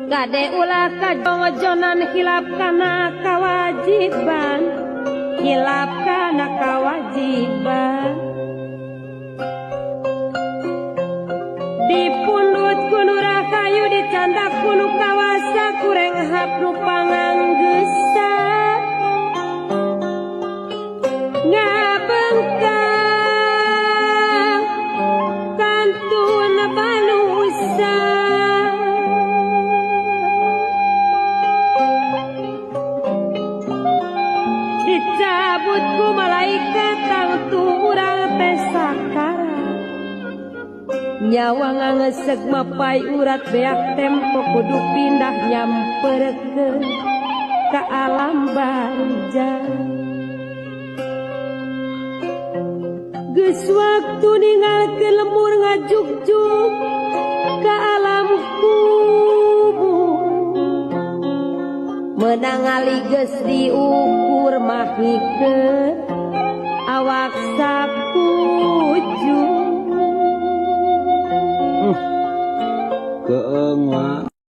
Kade ulah kajojonan hilap kana kawajiban, hilap kana kawajiban. Dipundut ku nu rahayu dicandak ku nu kawasa kureng hap nu panganggeusa. Ngabengkang kantun manusia. Dicabut ku malaikat tangtu urang teh sakara. Nyawa ngangeseg mapai urat beak tempo kudu pindah nyamperkeun ka alam barzah. Geus waktu ninggalkeun lemur ngajugjug ka alam kubur. Meunang ali geus diukur mahikeun awak sakuju. Keung wa.